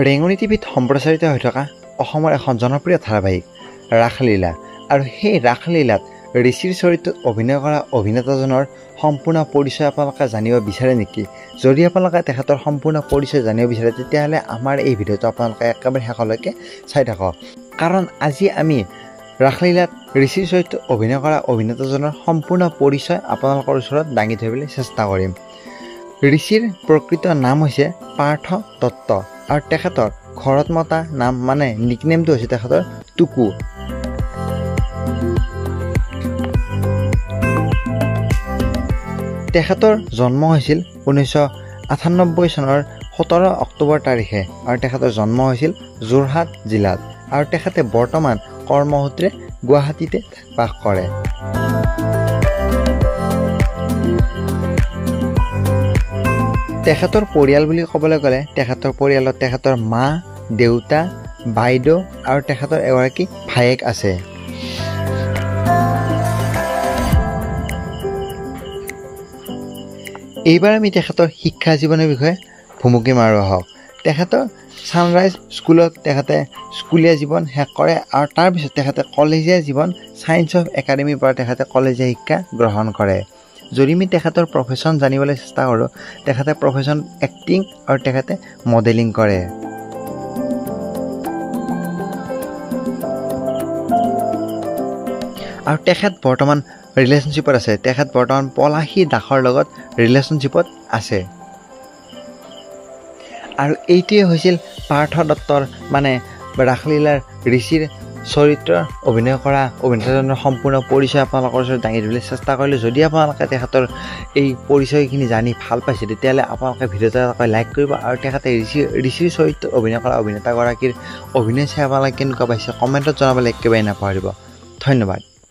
ৰেঙনি টিভিত সম্প্ৰচাৰিত হৈ থকা অসমৰ এখন জনপ্ৰিয় ধাৰাবাহিক ৰাসলীলা আৰু সেই ৰাসলীলাত ঋষিৰ চৰিত্ৰত অভিনয় কৰা অভিনেতাজনৰ সম্পূৰ্ণ পৰিচয় আপোনালোকে জানিব বিচাৰে নেকি? যদি আপোনালোকে তেখেতৰ সম্পূৰ্ণ পৰিচয় জানিব বিচাৰে তেতিয়াহ'লে আমাৰ এই ভিডিঅ'টো আপোনালোকে একেবাৰে শেষলৈকে চাই থাকক, কাৰণ আজি আমি ৰাসলীলাত ঋষিৰ চৰিত্ৰত অভিনয় কৰা অভিনেতাজনৰ সম্পূৰ্ণ পৰিচয় আপোনালোকৰ ওচৰত দাঙি ধৰিবলৈ চেষ্টা কৰিম। ঋষিৰ প্ৰকৃত নাম হৈছে পাৰ্থ দত্ত আৰু তেখেতৰ ঘৰত মতা নাম মানে নিকনেমটো হৈছে তেখেতৰ টুকু। তেখেতৰ জন্ম হৈছিল 1998 চনৰ 17 অক্টোবৰ তাৰিখে আৰু তেখেতৰ জন্ম হৈছিল যোৰহাট জিলাত আৰু তেখেতে বৰ্তমান কৰ্মসূত্ৰে গুৱাহাটীতে বাস কৰে। তেখেতৰ পৰিয়াল বুলি ক'বলৈ গ'লে তেখেতৰ পৰিয়ালত তেখেতৰ মা, দেউতা, বাইদেউ আৰু তেখেতৰ এগৰাকী ভায়েক আছে। এইবাৰ আমি তেখেতৰ শিক্ষা জীৱনৰ বিষয়ে ভুমুকি মাৰো আহক। তেখেতৰ ছানৰাইজ স্কুলত তেখেতে স্কুলীয়া জীৱন শেষ কৰে আৰু তাৰপিছত তেখেতে কলেজীয়া জীৱন ছায়েন্স অফ একাডেমীৰ পৰা তেখেতে কলেজীয়া শিক্ষা গ্ৰহণ কৰে। যদি আমি তেখেতৰ প্ৰফেশ্যন জানিবলৈ চেষ্টা কৰোঁ, তেখেতে প্ৰফেশ্যন এক্টিং আৰু তেখেতে মডেলিং কৰে। আৰু তেখেত বৰ্তমান ৰিলেশ্যনশ্বিপত আছে। তেখেত বৰ্তমান পলাশী দাসৰ লগত ৰিলেশ্যনশ্বিপত আছে। আৰু এইটোৱে হৈছিল পাৰ্থ দত্তৰ মানে ৰাসলীলাৰ ঋষিৰ চৰিত্ৰৰ অভিনয় কৰা অভিনেতাজনৰ সম্পূৰ্ণ পৰিচয় আপোনালোকৰ ওচৰত দাঙি ধৰিবলৈ চেষ্টা কৰিলোঁ। যদি আপোনালোকে তেখেতৰ এই পৰিচয়খিনি জানি ভাল পাইছে তেতিয়াহ'লে আপোনালোকে ভিডিঅ'টো এটাকৈ লাইক কৰিব আৰু তেখেতে ঋষিৰ চৰিত্ৰত অভিনয় কৰা অভিনেতাগৰাকীৰ অভিনয় চাই আপোনালোকে কেনেকুৱা পাইছে কমেণ্টত জনাবলৈ একেবাৰে নাপাহৰিব। ধন্যবাদ।